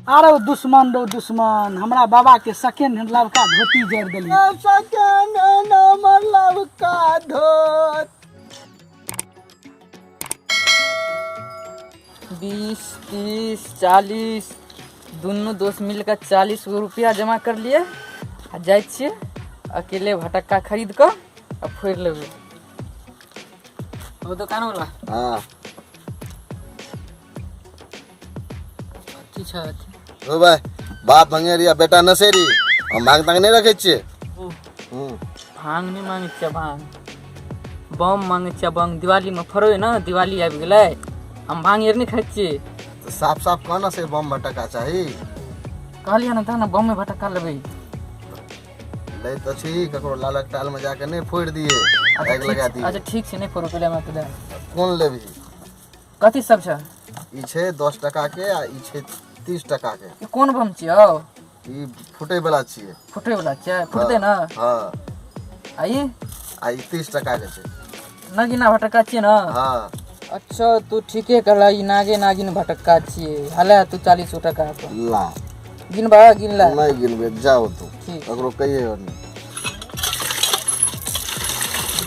आरो दुश्मन रो दुश्मन, हमरा बाबा के सेकेंड हैंड लवका धोती जड़ देली। सेकेंड हैंड हमर लवका धोती। 20 30 40 दुनू दोस्त मिलकर 40 गो रुपया जमा कर लिए आ जाइ छियै अकेले भटक्का खरीद कऽ आ फोड़ि लेबै। ओ दोकान वाला। हाँ। की छै अथी? ओ भाई, बाप भंगेरी आ बेटा नशेरी, हम भांग तांग नहि रखै छियै। ओ, हूँ। भांग नहि मांगै छियै, भांग बम मांगै छियै, बम दिवालीमे फोड़बै ने, दिवाली आबि गेलै, हम भांग आर नहि खाइ छियै। तऽ साफ साफ कह ने, से बम भटका चाही। कहलियै ने तहन ने बमे भटक्का लेबै। लै तऽ छी, ककरो लालक टालमे जाके नहि फोड़ि दिए, आगि लगा दिए। अच्छा ठीक छै, नहि फोड़ू, पहिले हमरा तऽ दे। कोन लेबही? कथी सब छै? ई छै 10 टका के आ ई छै 30 टका के। ई कोन बम छियै हौ? ई फूटे वाला छियै। फूटे वाला छियै? फूटतै ने? हाँ। आ ई? आ ई 30 टका के छै। नगीना भटक्का छियै ने? हाँ। अच्छा तू ठीके कहला, ई नागे नागिन भटक्का छियै। हले तू 40 टका पर। ला। गिनबा गिनला? नहि गिनबे, जाओ तू। ठीक। ककरो कहिए नहि।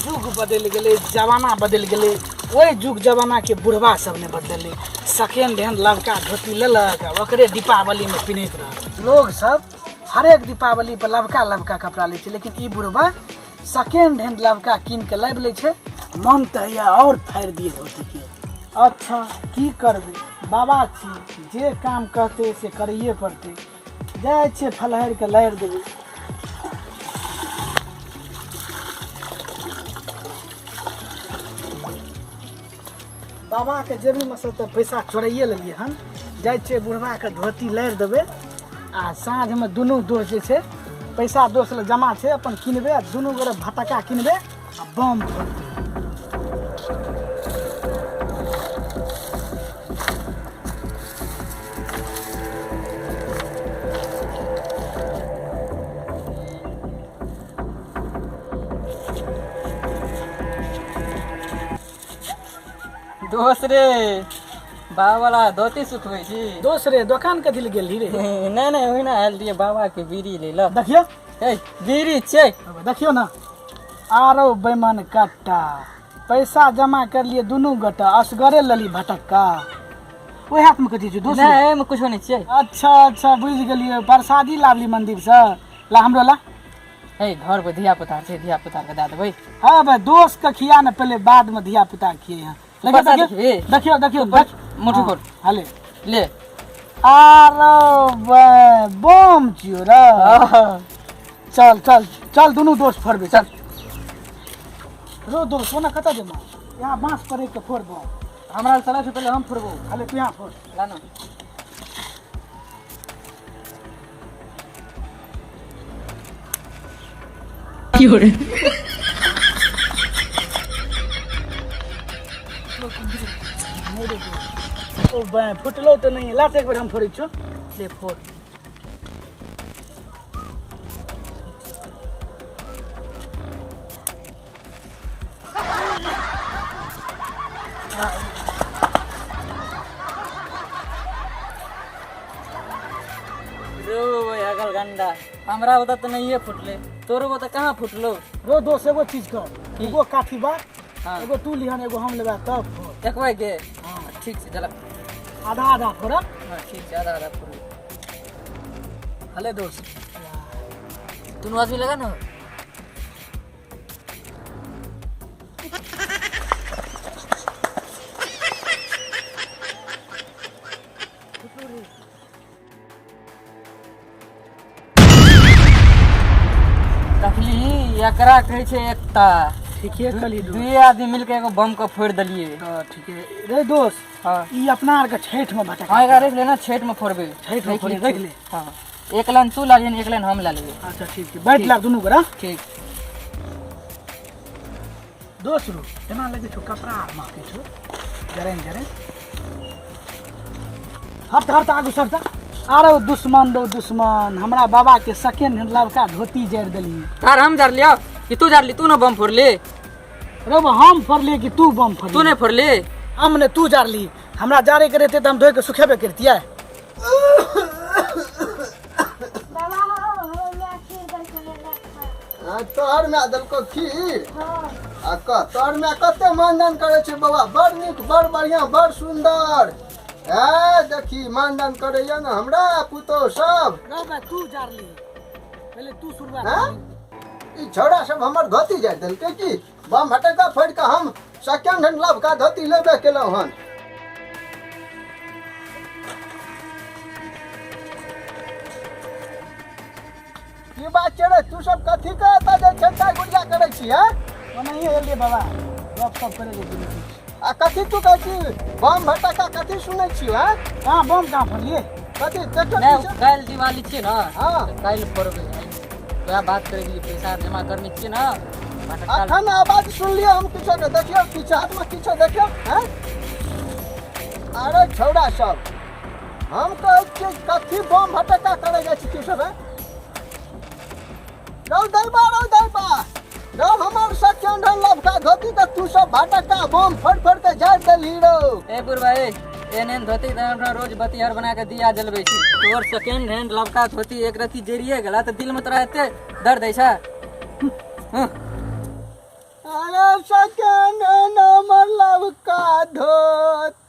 युग बदलि गेलै, जमाना बदलि गेलै, ओहि युग जमानाके बुढ़वा सब नहि बदललै। सेकेंड हैंड लवका धोती लेलक आ ओकरे दीपावलीमे पिन्हैत रहल। लोग सब हरेक दीपावली पर लवका लवका कपड़ा लै छै, लेकिन ई बुढ़वा सेकेंड हैंड लवका कीन के लाबि लै छै। मन तऽ होइए आओर फाड़ि दिए धोतीके। अच्छा की करबै, बाबा छी, जे काम कहतै से करैए पड़तै। जाइ छियै फलहारि के लारि देबै। बाबाके जेबीमे से तऽ पैसा चोराइए लेलियै हन। जाइ छियै बुढ़बाके धोती लारि देबै आ साँझमे दुनू दोस्त जे छै पैसा दोस्त लग जमा छै, अपन किनबै आ दुनू गोरे भटका किनबै आ बम फोड़बै। दोस्त रे, बाबा वाला धोती सुखबै छी। दोस्त रे, दोकान कथी लए गेल रे? नहि नहि, ओहिना आयल रहियै बाबा के बीड़ी लै लए। देखियौ। ए बीड़ी छै। देखियौ ने, आरो बेमन कट्टा पैसा जमा कर लिए दुनू गोटा असगरे लली भटक्का। ओहि हाथमे कथी छै दोस्त? नहि, एहिमे कुछो नहि छियै। अच्छा अच्छा बुझि गेलियै, प्रसादी लाबली मंदिर से। ला हमरो ला। हे घर पर धिया पुता छै, धिया पुता के दए देबै। हाँ भाई, दोस्त के खिया ने पहले, बाद में धिया पुता खिए। यहाँ देखियो। प्रसाद देखियो। खिएबी? देखियो देखियो देख। मुट्ठी हाँ, खोल। हाले। ले। आरो बम छियो रे। चल चल चल, दुनू दोस्त फोड़बे चल। रो दोस्त, सोना कतऽ जेबो? यहाँ बाँस पर रखि के फोड़बो। हमरा चला छै, पहिले हम फोड़बो। हाले तू यहाँ फोड़। ला ना। ओ बे, फुटलो तऽ नहीं। ला तऽ एक बेर हम फोड़ै छियौ। ले फोड़। रो अगल गंडा, हमरा बता तऽ नहिए फुटले, तोरो बता कहाँ फुटलो? रो दोस्त, एगो चीज कर, एगो काठी बा। हाँ। एगो तू लिहन, एगो हम लेबै तब फोड़। देखबै के? हाँ। ठीक छै, चल। आधा आधा फोड़ब। हाँ ठीक छै, आधा आधा फोड़बै। हले दोस्त। दुनू आदमी लगा ना। देखली, एकरा कहै छै एकता। ठीके कहली दोस्त। दुए आदमी मिलके एगो बम के फोड़ि देलियै। हाँ, ठीके रे दोस्त। हाँ। ई अपना आरके छठि में भटक। हाँ, एकरा रख ले ना, छठि में फोड़बै। छठि में फोड़बै, रख ले। हाँ, एक लाइन तू ला लिहन, एक लाइन हम ला लेबै। अच्छा ठीक छै, बैठ लाग दुनू गोरा। ठीक। दोस्त रो, एना लगै छौ कपड़ा आर महकै छौ, जरैन जरैन। हट हट, आगू सर। आरो दुश्मन रो दुश्मन, हमरा बाबा के सेकेंड हैंड लवका धोती जरि देली। तार हम जरलियो कि तू जरली? तू ना बम फोड़ली। रो हम फोड़लियै कि तू बम फोड़ली? तू नहीं फोड़ली। हम ने, तू जरली। हमरा जारे के रहते तऽ हम धोइ के सुखेबे करतियै। आ तोहर माय देलको खीर? आ कह, तोहर माय कते मानदान करै छै बौआ, बड़ नीक, बड़ बढ़िआँ, बड़ सुन्दर। ए देखी, मानदान करैया ने हमरा पुतोह सब। रह भाई, तू जारली पहिले, तू शुरुआत हाँ? करही। ई छौड़ा सब हमर धोती जारि देलकै की? बम फटक्का फोड़ि कऽ हम सेकेंड हैंड लबका धोती लेबे केलहुँ हन। की बात छै रे, तू सब कथी के एतऽ जे छेटा गुड़िया करै छी? हैं, ओनाहिए एलियै बाबा, गप सप करै लए गेलियै। आ कथी तू कहै छी बम फटक्का, कथी सुनै छी? हैं, कहाँ बम, कहाँ फोड़लियै? कथी देखियौ नहि पीछे। काल्हि दिवाली छियै ने। हाँ। तऽ काल्हि फोड़बै। वएह बात करै छलियै, पैसा जमा करने छियै ने फटक्का। अखन आवाज सुनलियै हम किछो के, देखियौ किछु हाथमे किछो देखियौ। हैं, अरे छौड़ा सब, हम कहै छियै कथी बम फटक्का करै जाइ छी तू सब? हैं रौ दैबा, रौ दैबा, रौ हमर सेकेंड हैंड लबका धोती के तू सब फटक्का बम फोड़ि फोड़ि के झाड़ि देलही रौ। ए बुढ़बा ए, एहन एहन धोती तऽ हमरा रोज बतिहार बना के दिया जलबै छी। तोर सेकेंड हैंड लबका धोती एक रत्ती जरिए गेला तऽ दिल में तोरा एते दर्द होइ छै? हँ। अरे सेकेंड हैंड हमर लबका धोती।